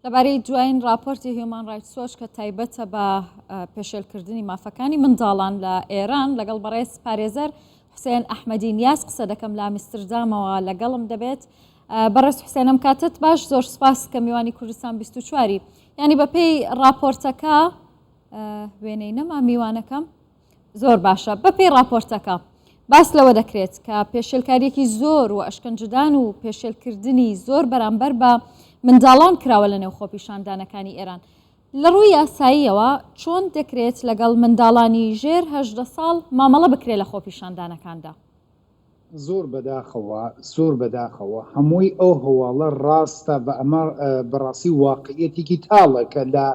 لەبارەی دوایین ڕاپۆرتی هیومان ڕایتس وۆچ کە تایبەتە بە پێشێلکردنی مافەکانی منداڵان لە ئێران لەگەڵ بەڕێز پارێزەر حوسێن ئەحمەدی نیاز قسە دەکەم لە ئەمستردامەوە لەگەڵم دەبێت. بەڕێز حوسێن ئەم کاتت باش زۆر سپاس کە میوانی کوردستان 24ی یعنی بەپێی ڕاپۆرتەکە وێنەی نەما میوانەکەم زۆر باشە بەپێی ڕاپۆرتەکە باس لەوە دەکرێت کە پێشێلکاریەکی زۆر و ئەشکەنجدان و پێشێلکردنی زۆر بەرامبەر بە منداڵان کراوە لە نێو خۆپیشاندانەکانی ئێران. لە ڕووی یاساییەوە چۆن دەکرێت لەگەڵ منداڵانی ژێر 18 ساڵ مامەڵە بکرێت لە خۆپیشاندانەکاندا؟ زۆر بەداخەوە زۆر بەداخەوە هەمووی ئەو هەواڵە ڕاستە بە ئەمە بەڕاستی واقعیەتێکی تاڵە کە لە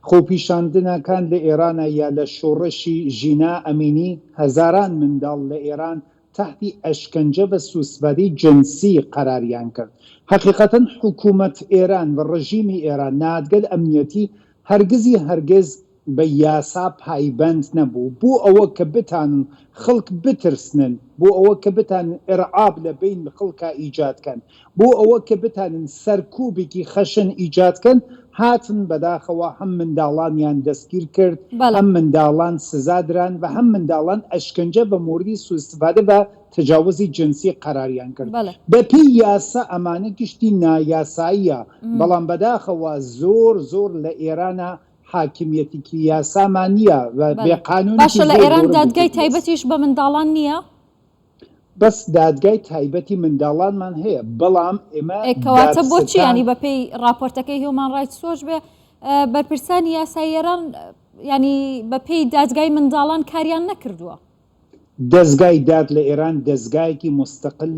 خۆپیشاندنەکان لە ئێرانە یا لە شۆڕشی ژینا ئەمینی هەزاران منداڵ لە ئێران تەحتی ئەشکەنجە بە سوسبادەی جنسی قەراریان کرد حەقیقەتەن حکوومەت ئێران و ڕژیمی ئێران نادگەل ئەمنیەتی هەرگزی هەرگز بە یاسا پایبەند نەبوو بۆ ئەوە کە بتانن خڵک بترسنن، بۆ ئەوە کە بتانن ئیرعاب لە بەین خڵکا ئیجاد کەن، بۆ ئەوە کە بتانن سەرکوبێکی خەشن ئیجاد کەن، هاتن بەداخەوە هەم منداڵانیان دەستگیر کرد، بەڵێ. هەم منداڵان سزا دران و هەم منداڵان ئەشکەنجە بە مۆردی سوئستفادە بە تەجاوزی جنسی قەراریان کرد. بەڵێ. بە پێی یاسا ئەمانە گشتی نایاساییە، بەڵام بەداخەوە زۆر زۆر لە ئێرانا حاکمیەتیکی یاسامان نیە و بێ بەڵێ. قانونیکی باشە لە زۆر ئێران گەورە دادگای وجودی هەس. تایبەتیش بە منداڵان نیە؟ بەس دادگای تایبەتی منداڵانمان هەیە بەڵام ئێمە ئێ کەواتە بۆچی دادستان. یانی بەپێی ڕاپۆرتەکەی هیومان ڕایتس وۆچ بێ بەرپرسانی یاسایی ئێران یانی بەپێی دادگای منداڵان کاریان نەکردووە؟ دەزگای داد لە ئێران دەزگایەکی مستقل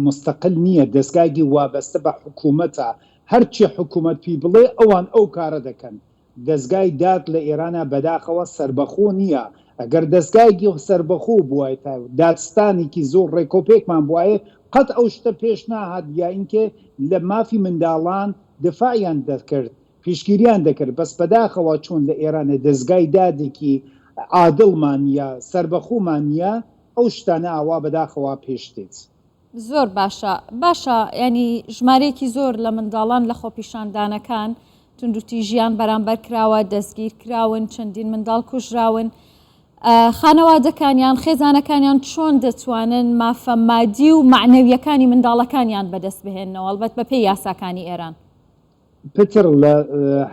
مستقل نییە، دەزگایەکی وابەستە بە حکوومەتە، هەرچی حکوومەت پی بڵێ ئەوان ئەو کارە دەکەن. دەزگای داد لە ئێرانا بەداخەوە سەربەخۆ نییە، ئەگەر دەزگایەکی سەربەخۆ بوایتە و دادستانێکی زۆر ڕێکۆپێکمان بوایە قەت ئەو شتە پێش ناهات یا ئینکێ لە مافی منداڵان دفاعیان دەکرد پیشگیریان دەکرد بەس بەداخەوە چۆن لە ئێرانێ دەزگای دادێکی عادڵمان نیە سەربەخۆمان نیە ئەو شتانە ئاوا بەداخەوە پێش دێت. زۆر باشە باشە یانی ژمارەیەکی زۆر لە منداڵان لە خۆپیشاندانەکان توندوتیژیان بەرامبەر کراوە دەستگیر کراون چەندین منداڵ کوژراون خانەوادەکانیان خێزانەکانیان چۆن دەتوانن مافە مادی و مەعنەویەکانی منداڵەکانیان بەدەست بهێننەوە ئەڵبەت بەپێی یاساکانی ئێران؟ پتر لە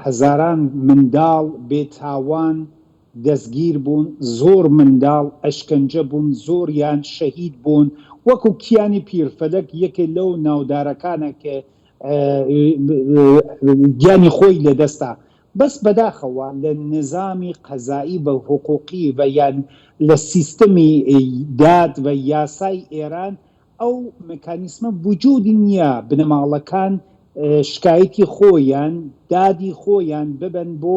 هەزاران منداڵ بێ تاوان دەستگیر بوون، زۆر منداڵ ئەشکەنجە بوون، زۆریان شەهید بوون، وەکو کیانی پیرفەلەک یەکێ لەو ناودارەکانە کە گیانی خۆی لەدەستا، بەس بەداخەوە لە نزامی قەزایی و حقوقی و یان لە سیستمی داد و یاسای ئێران ئەو مکانیسمە وجودی نیە بنەماڵەکان شکایەتی خۆیان دادی خۆیان ببەن بۆ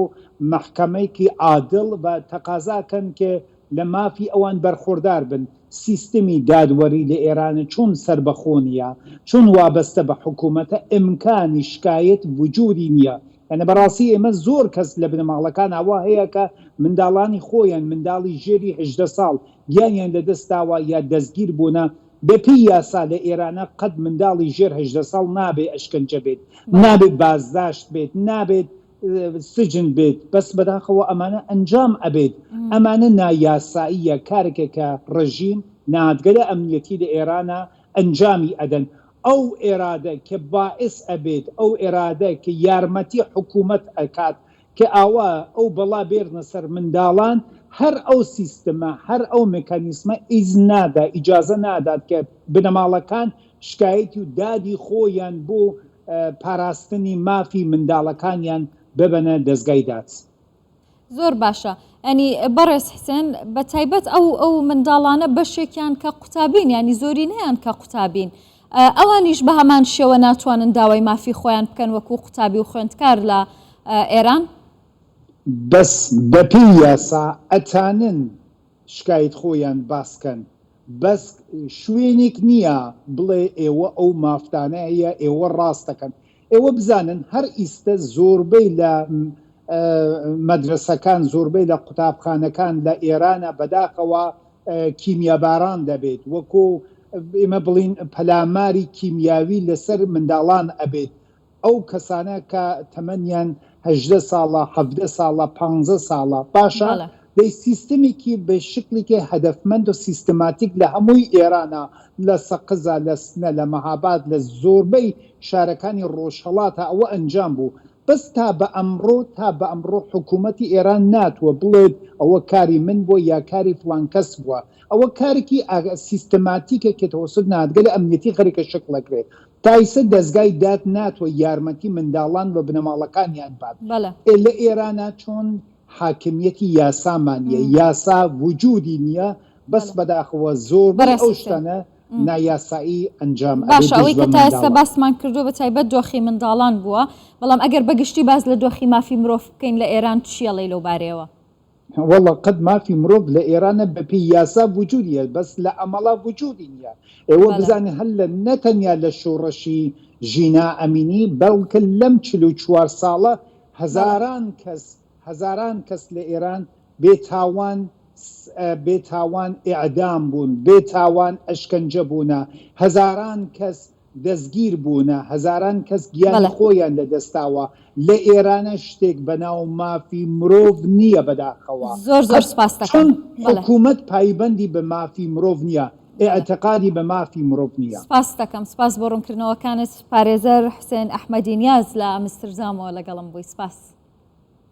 مەحکەمەیکی عادڵ و تەقازا کەن کە لە مافی ئەوان بەرخۆردار بن سیستمی دادوەری لە ئێران چون سەربەخۆ نیە چون وابەستە بە حکومەتە ئیمکانی شکایەت وجودی نیە یانی بەڕاستی ئێمە زۆر کەس لە بنەماڵەکان ئاوا هەیە کە منداڵانی خۆیان منداڵی ژێری 18 ساڵ گیانیان لە دەست داوە یا دەستگیر بوونە، بە پێی یاسا لە ئێرانە قەت منداڵی ژێر 18 ساڵ نابێ ئەشکەنجە بێت، نابێت بازداشت بێت، نابێت سجن بێت، بەس بەداخەوە ئەمانە ئەنجام ئەبێت، ئەمانە نایاساییە، کارێکە کە ڕژیم، نادگەلە ئەمنیەتی لە ئێرانە ئەنجامی ئەدەن، ئەو ئێرادە کە باعس ئەبێت، ئەو ئێرادە کە یارمەتی حکوومەت ئەکات کە ئاوا ئەو بەڵا بێرنە سەر منداڵان، هەر ئەو سیستمە، هەر ئەو مکانیسمە ئیزن نادا، ئیجازە نادات کە بنەماڵەکان شکایەتی و دادی خۆیان بۆ پاراستنی مافی منداڵەکانیان ببەنە دەزگای داد. زۆر باشە ینی بەڕێز حسێن بە تایبەت ئەو ئەو منداڵانە بەشێکیان کە قوتابین ینی زۆرینەیان کە قوتابین ئەوانیش بە هەمان شێوە ناتوانن داوای مافی خۆیان بکەن وەکو قوتابی و خوێندکار لە ئێران؟ بەس بەپێی یاسا ئەتانن شکایت خۆیان باس کەن بەس شوێنێک نیە بڵێ ئێوە ئەو مافتانە هەیە ئێوە ڕاست دەکەن ئێوە بزانن هەر ئیستە زۆربەی لە مەدرەسەکان زۆربەی لە قوتابخانەکان لە ئێرانە بەداخەوە کیمیاباران دەبێت وەکۆ ئێمە بڵین پەلاماری کیمیاوی لەسەر منداڵان ئەبێت. ئەو کەسانە کە تەمەنیان 18 ساڵە 17 ساڵە 15 ساڵە باشە دەی سیستمێکی بە شکلێکی هەدەفمەند و سیستماتیک لە هەمووی ئێرانە لە سەقزا لە سنە لە مەهاباد لە زۆربەی شارەکانی ڕۆژهەڵاتە ئەوە ئەنجام بوو بەس تا بە ئەمڕۆ تا بە ئەمڕۆ حکوومەتی ئێران ناتوە بڵێت ئەوە کاری من بووە یا کاری فڵان کەس بووە ئەوە کارێکی سیستماتیکە کە تەوەسوت نادگەلی ئەمنیەتی خەریکە شکڵ ئەگرێت تا ئیسە دەزگای داد ناتوە یارمەتی منداڵان و بنەماڵەکانیان بات ئێ لە ئێرانا چۆن حاکمیەتی یاسامان نیە یاسا وجودی نیە بەس بەداخەوە زۆربەی ئەو شتانە نایاسایی ئەنجام ئەبێ باشە دژ ئەوەی بە کە تا ئێستا منداڵان. باسمان کردووە بە تایبەت دۆخی منداڵان بووە، بەڵام ئەگەر بە گشتی باس لە دۆخی مافی مرۆڤ بکەین لە ئێران چی ئەڵێی لەو بارەیەوە؟ وەڵا قەت مافی مرۆڤ لە ئێرانە بە پێی یاسا وجودی هەیە بەس لە عەمەڵا وجودی نیە ئێوە بزانن هەر لە نە تەنیا لە شۆڕشی ژینا ئەمینی بەڵکە لەم 44 ساڵە هەزاران کەس هەزاران کەس لە ئێران بێ تاوان بێ تاوان ئێعدام بوون، بێ تاوان ئەشکەنجە بوونە، هەزاران کەس دەستگیر بوونە، هەزاران کەس گیانی خۆیان لە دەست داوە، لە ئێرانە شتێک بە ناو مافی مرۆڤ نییە بەداخەوە. زۆر زۆر سپاست دەکەم. چون حکوومەت پایبەندی بە مافی مرۆڤ نییە، ئێعتقادی بە مافی مرۆڤ نییە. سپاست دەکەم. سپاس بۆ ڕوونکردنەوەکانت. پارێزەر حوسێن ئەحمەدی نیاز لە ئەمستردامەوە لەگەڵم بووی. سپاس.